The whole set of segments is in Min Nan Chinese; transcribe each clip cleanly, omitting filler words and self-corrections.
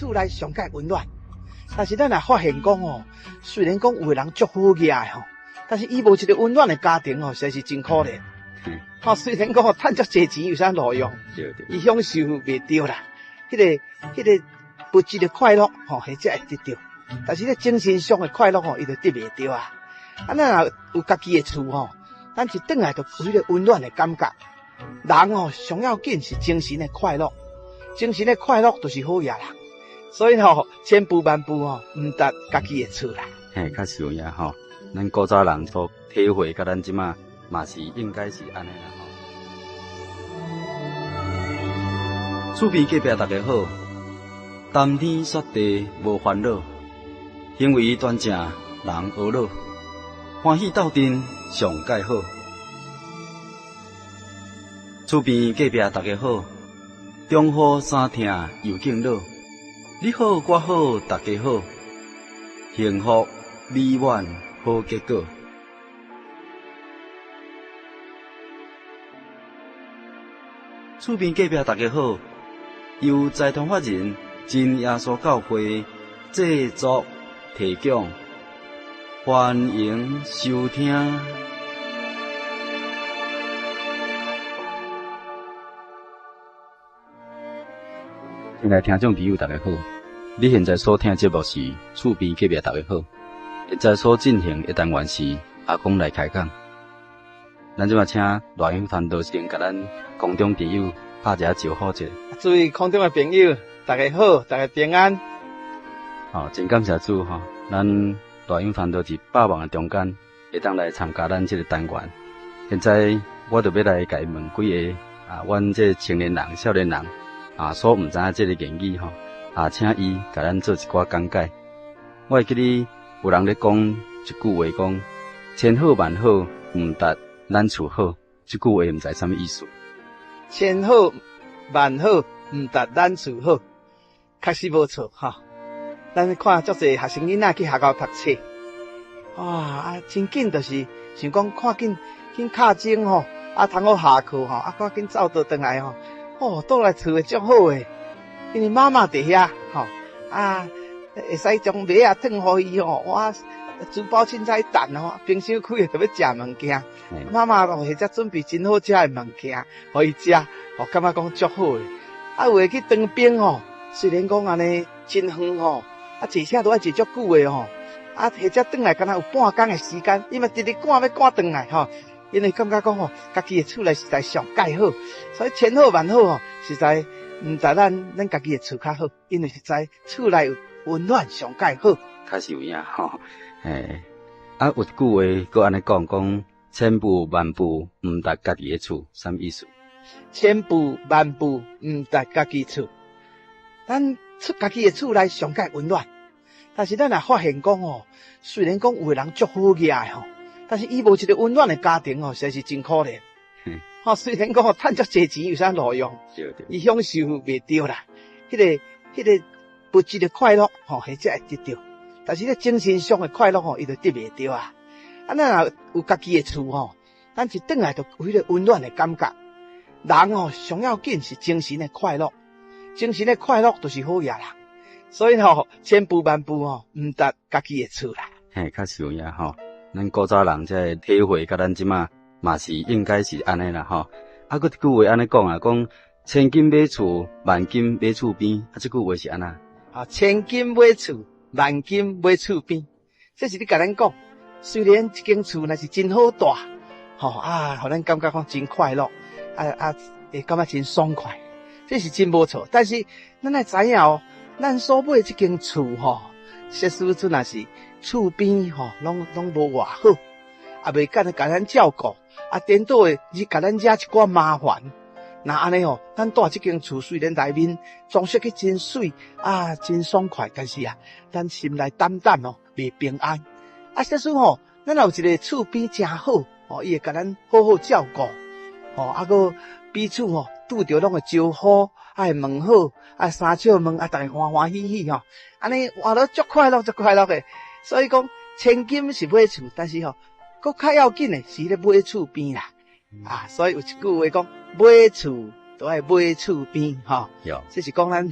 厝內上蓋溫暖。但是咱若發現講吼，雖然講有的人足好額的吼，但是伊無一個溫暖的家庭吼，實在是真可憐。吼，雖然講趁足濟錢有啥路用？伊享受袂著啦。彼個物質的快樂吼，彼才會得著。但是咧精神上的快樂吼，伊就得袂著啊。啊，咱若有家己的厝吼，咱一轉來就有彼個溫暖的感覺。人吼，上要緊是精神的快樂，精神的快樂就是好額人。所以吼，千步萬步吼，毋值家己的厝啦。嘿，確實有影吼，咱古早人所體會，佮咱這馬嘛是應該是按呢啦吼。厝邊隔壁大家好，談天說地無煩惱，行為端正人呵咾，歡喜鬥陣上蓋好。厝邊隔壁大家好，中雨衫疼又敬老。你好，我好，大家好，幸福美滿好結果。厝邊隔壁大家好，由財團法人真耶穌教會製作提供，歡迎收聽。親愛聽眾朋友，大家好！你現在所聽節目是厝邊隔壁大家好。現在所進行的單元是阿公來開講。咱這馬請賴永傳道先共咱空中朋友拍一下招呼者。諸位空中的朋友，大家好，大家平安。好，真感謝主吼，咱賴永傳道佇百忙的中間會當來參加咱這個單元。現在我就欲來共伊問幾个啊，阮這青年人、少年人。啊，所毋知影這個言語吼，啊，請伊共咱做一寡講解。我會記得有人咧講一句話，講千好萬好，毋值咱厝好。這句話毋知啥物意思？千好萬好，毋值咱厝好，確實無錯吼。咱看足濟學生囡仔去學校讀冊，哇，啊，真緊就是想講看緊緊敲鐘吼，啊，通好下課吼，啊，趕緊走倒轉來吼。哦，倒來厝會足好的，因為媽媽佇遐，吼啊，會使將襪仔褪予伊吼，哇，珠寶凊彩等吼，冰箱開著欲食物件，媽媽哦，或者準備真好食的物件，予伊食，哦，感覺講足好的。啊，有的去當兵吼，雖然講按呢真遠吼，啊，坐車都愛坐足久的吼，啊，或者轉來敢若有半工的時間，伊嘛直直趕欲趕轉來吼。因為感覺講吼，家己的厝內實在上蓋好，所以千好萬好吼，實在毋值咱家己的厝較好，因為實在厝內有溫暖上蓋好。確實有影吼，嘿，啊，有一句話閣按呢講，講千步萬步毋值家己的厝，啥物意思？千步萬步毋值家己厝，咱出家己的厝內上蓋溫暖，但是咱若發現講吼，雖然講有的人足好額的吼。但是伊無一個溫暖的家庭吼，實在是真可憐。吼，雖然講趁足濟錢有啥路用？伊享受袂著啦。彼個物質的快樂吼，彼才會得著。但是咧精神上的快樂吼，伊就得袂著啊。啊，咱若有家己的厝吼，咱一轉來就有彼個溫暖的感覺。人吼，上要緊是精神的快樂，精神的快樂就是好額人。所以吼，千步萬步吼，毋值家己的厝啦。嘿，確實有影吼。咱古早人這個體會，佮咱這馬嘛是應該是按呢啦吼。啊，閣一句話按呢講啊，講千金買厝，萬金買厝邊。啊，這句話是按怎？啊，千金買厝，萬金買厝邊。這是咧共咱講，雖然一間厝若是真好住，吼啊，予咱感覺講真快樂，啊啊，會感覺真爽快，這是真無錯。但是咱愛知影哦，咱所買這間厝吼，設施陣若是厝邊吼，攏攏無偌好，啊袂干共咱照顧，啊顛倒的是共咱惹一寡麻煩。若按呢吼，咱住這間厝雖然內面裝飾得真媠啊，真爽快，但是啊，咱心內膽膽哦，袂平安。啊，設使吼，咱若有一個厝邊誠好，吼，伊會共咱好好照顧，吼，啊，閣彼此吼拄著攏會招呼，啊會問好，啊三笑問，啊逐家歡歡喜喜吼，按呢活得足快樂足快樂的。所以講，千金是買厝，但是吼，閣較要緊的是咧買厝邊啦。啊，所以有一句話講，買厝都愛買厝邊吼。這是講咱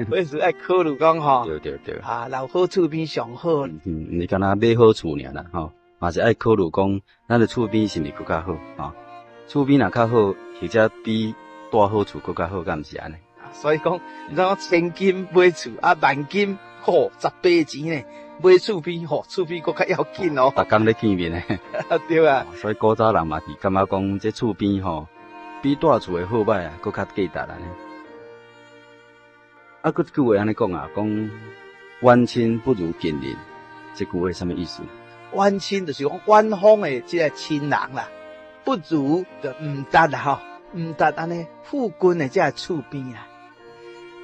買厝愛考慮講吼。對對對。啊，留好厝邊上好。嗯，毋是干焦買好厝爾啦，吼，嘛是愛考慮講，咱的厝邊是毋是閣較好？吼，厝邊若較好，或者比住好厝閣較好，敢毋是按呢？所以講，你知影千金買厝啊，萬金吼十倍錢呢？買厝邊吼，厝邊閣較要緊哦。逐工咧見面呢。對啊。所以古早人嘛是感覺講，這厝邊吼，比住厝的好䆀啊，閣較價值按呢。啊，閣一句話按呢講啊，講遠親不如近鄰，這句話啥物意思？遠親就是講遠方的這个親人啦，不如就毋值啦吼，毋值按呢附近的這个厝邊啦。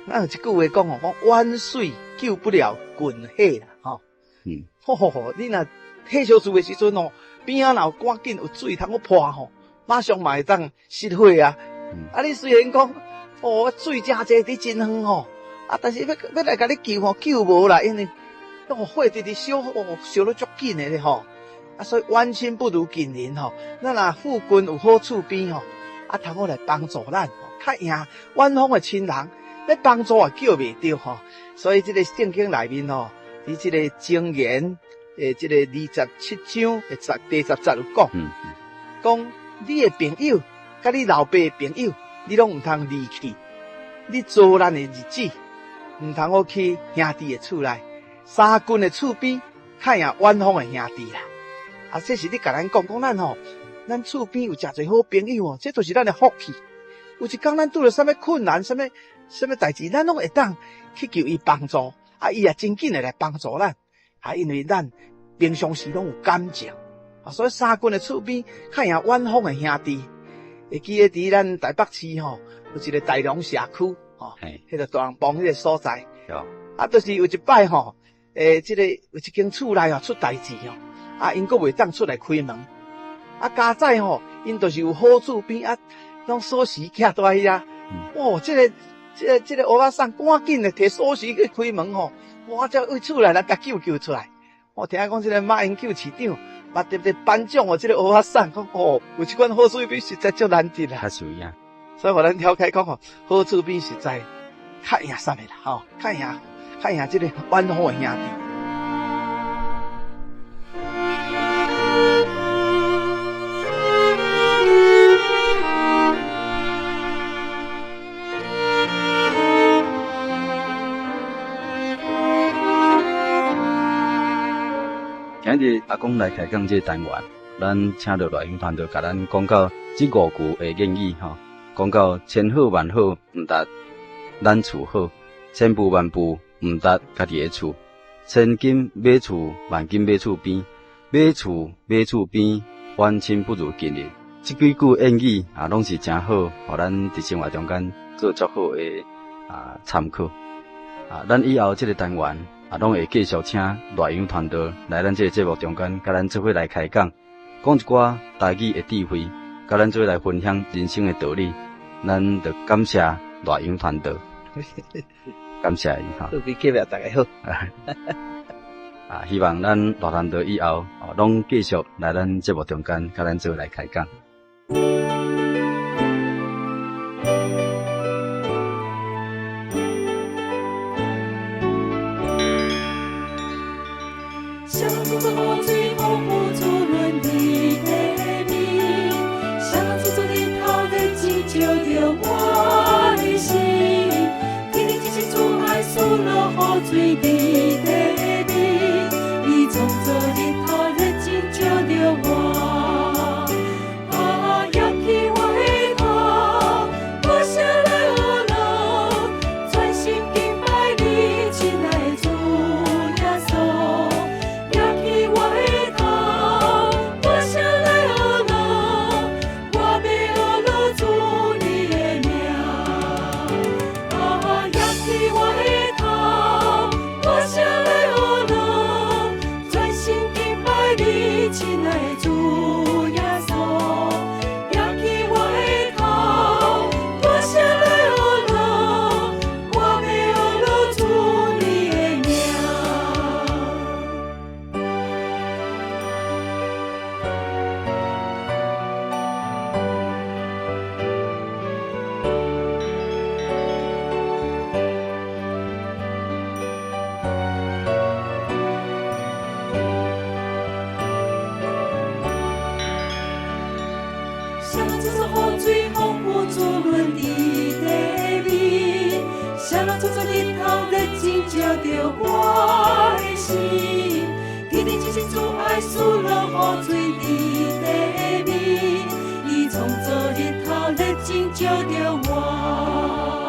咱有一句話講吼，講遠水救不了近火啦，吼。吼吼吼，你若火燒厝的時陣吼，邊仔若有趕緊有水通好潑吼，馬上嘛會當熄火啊。啊，你雖然講，哦，水誠濟佇真遠吼，啊，但是欲欲來共你救吼，救無啦，因為哦火直直燒，哦燒得足緊的咧吼。啊，所以遠親不如近鄰吼。咱若附近有好厝邊吼，啊，通好來幫助咱，較贏遠方的親人，欲幫助也叫袂著吼。所以這个聖經內面吼，佇這個箴言的這個27章的十第十節有講，講你的朋友佮你老爸的朋友，你攏毋通離棄。你遭難的日子，毋通好去兄弟的厝內，相近的厝邊，較贏遠方的兄弟啦。啊，這是你共咱講，講咱吼，咱厝邊有誠濟好朋友哦，這就是咱的福氣。有一工咱拄著啥物困難，啥物啥物代誌，咱攏會當去求伊幫助，啊，伊也真緊會來幫助咱。啊，因為咱平常時攏有感情，啊，所以相近的厝邊較贏遠方的兄弟。會記得佇咱台北市吼，有一個大龍社區吼，彼個大龍埔彼個所在。啊，就是有一擺吼，這个有一間厝內吼出代誌吼，啊，𪜶閣袂當出來開門。啊，佳哉吼，𪜶就是有好厝邊啊，攏鎖匙徛佇遐。哦，這个、這个、這个烏仔送趕緊的提鎖匙去開門吼，哇，才為厝內人共救救出來。我聽講這个馬英九市長，嘛特別頒獎予這个烏仔送，講哦，有這款好厝邊實在足難得啦。較受影。所以，予咱了解講吼，好厝邊實在較贏啥物啦，吼，較贏較贏這个遠方的兄弟。今日阿公來開講這個單元，咱請著賴永傳道共咱講到這五句的諺語吼，講到千好萬好，毋值咱厝好；千步萬步，毋值家己的厝；千金買厝，萬金買厝邊；買厝買厝邊，遠親不如近鄰。這幾句諺語啊，攏是誠好，予咱佇生活中間做足好的啊參考。啊，咱以後這个單元啊，攏會繼續請賴永傳道來咱這个節目中間，共咱做伙來開講，講一寡台語的智慧，共咱做伙來分享人生的道理。咱就感謝賴永傳道，感謝伊哈。各位客戶大家好。啊，希望咱賴傳道以後，攏繼續來咱節目中間，共咱做伙來開講。主論佇地面，啥人創造日頭熱情照著我的心，天頂真實主愛賜落雨水佇地面，伊創造日頭熱情照著我。